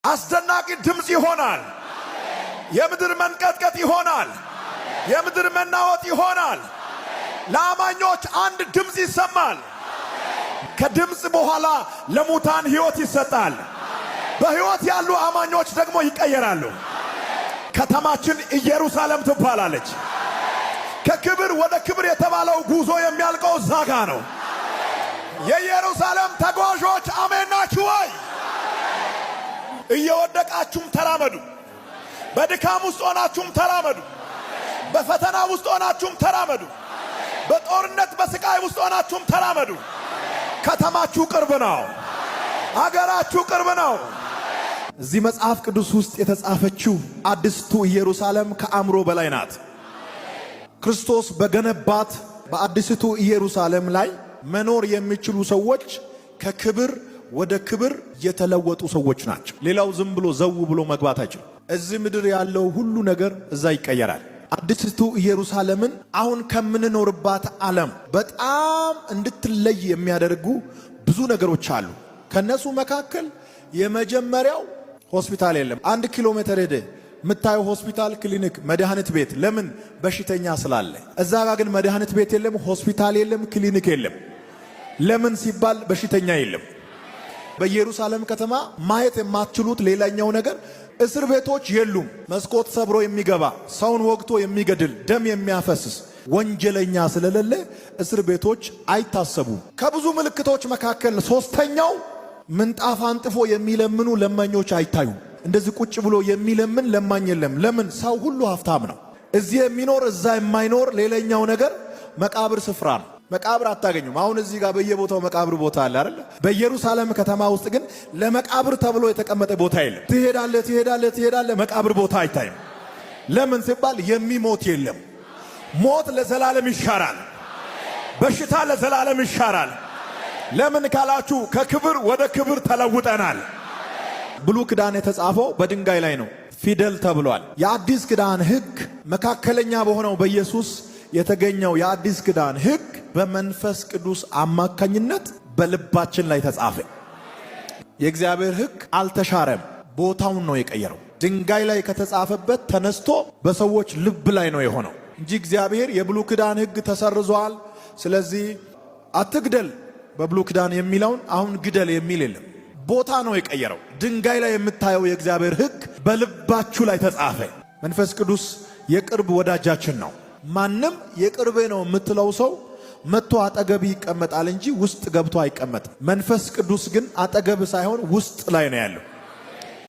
አስደናቂ ድምፅ ይሆናል። የምድር መንቀጥቀጥ ይሆናል። የምድር መናወጥ ይሆናል። ለአማኞች አንድ ድምፅ ይሰማል። ከድምፅ በኋላ ለሙታን ሕይወት ይሰጣል። በሕይወት ያሉ አማኞች ደግሞ ይቀየራሉ። ከተማችን ኢየሩሳሌም ትባላለች። ከክብር ወደ ክብር የተባለው ጉዞ የሚያልቀው እዛ ጋ ነው። የኢየሩሳሌም ተጓዦች አሜን ናችሁ ወይ? እየወደቃችሁም ተራመዱ። በድካም ውስጥ ሆናችሁም ተራመዱ። በፈተና ውስጥ ሆናችሁም ተራመዱ። በጦርነት በስቃይ ውስጥ ሆናችሁም ተራመዱ። ከተማችሁ ቅርብ ነው። አገራችሁ ቅርብ ነው። እዚህ መጽሐፍ ቅዱስ ውስጥ የተጻፈችው አዲስቱ ኢየሩሳሌም ከአእምሮ በላይ ናት። ክርስቶስ በገነባት በአዲስቱ ኢየሩሳሌም ላይ መኖር የሚችሉ ሰዎች ከክብር ወደ ክብር የተለወጡ ሰዎች ናቸው። ሌላው ዝም ብሎ ዘው ብሎ መግባት አይችልም። እዚህ ምድር ያለው ሁሉ ነገር እዛ ይቀየራል። አዲስቱ ኢየሩሳሌምን አሁን ከምንኖርባት ዓለም በጣም እንድትለይ የሚያደርጉ ብዙ ነገሮች አሉ። ከነሱ መካከል የመጀመሪያው ሆስፒታል የለም። 1 ኪሎ ሜትር ሄደ የምታየው ሆስፒታል፣ ክሊኒክ፣ መድኃኒት ቤት። ለምን? በሽተኛ ስላለ። እዛ ጋ ግን መድኃኒት ቤት የለም፣ ሆስፒታል የለም፣ ክሊኒክ የለም። ለምን ሲባል በሽተኛ የለም። በኢየሩሳሌም ከተማ ማየት የማትችሉት ሌላኛው ነገር እስር ቤቶች የሉም። መስኮት ሰብሮ የሚገባ፣ ሰውን ወግቶ የሚገድል፣ ደም የሚያፈስስ ወንጀለኛ ስለሌለ እስር ቤቶች አይታሰቡም። ከብዙ ምልክቶች መካከል ሶስተኛው ምንጣፍ አንጥፎ የሚለምኑ ለማኞች አይታዩም። እንደዚህ ቁጭ ብሎ የሚለምን ለማኝ የለም። ለምን? ሰው ሁሉ ሀብታም ነው። እዚህ የሚኖር እዛ የማይኖር። ሌላኛው ነገር መቃብር ስፍራ ነው። መቃብር አታገኙም። አሁን እዚህ ጋር በየቦታው መቃብር ቦታ አለ አይደል? በኢየሩሳሌም ከተማ ውስጥ ግን ለመቃብር ተብሎ የተቀመጠ ቦታ የለም። ትሄዳለህ፣ ትሄዳለህ፣ ትሄዳለህ፣ መቃብር ቦታ አይታይም። ለምን ሲባል የሚሞት የለም። ሞት ለዘላለም ይሻራል። በሽታ ለዘላለም ይሻራል። ለምን ካላችሁ ከክብር ወደ ክብር ተለውጠናል። ብሉይ ኪዳን የተጻፈው በድንጋይ ላይ ነው፣ ፊደል ተብሏል። የአዲስ ኪዳን ሕግ መካከለኛ በሆነው በኢየሱስ የተገኘው የአዲስ ኪዳን ሕግ በመንፈስ ቅዱስ አማካኝነት በልባችን ላይ ተጻፈ። የእግዚአብሔር ሕግ አልተሻረም፣ ቦታውን ነው የቀየረው። ድንጋይ ላይ ከተጻፈበት ተነስቶ በሰዎች ልብ ላይ ነው የሆነው እንጂ እግዚአብሔር የብሉይ ኪዳን ሕግ ተሰርዟል፣ ስለዚህ አትግደል በብሉይ ኪዳን የሚለውን አሁን ግደል የሚል የለም። ቦታ ነው የቀየረው። ድንጋይ ላይ የምታየው የእግዚአብሔር ሕግ በልባችሁ ላይ ተጻፈ። መንፈስ ቅዱስ የቅርብ ወዳጃችን ነው። ማንም የቅርቤ ነው የምትለው ሰው መጥቶ አጠገብ ይቀመጣል እንጂ ውስጥ ገብቶ አይቀመጥም። መንፈስ ቅዱስ ግን አጠገብ ሳይሆን ውስጥ ላይ ነው ያለው።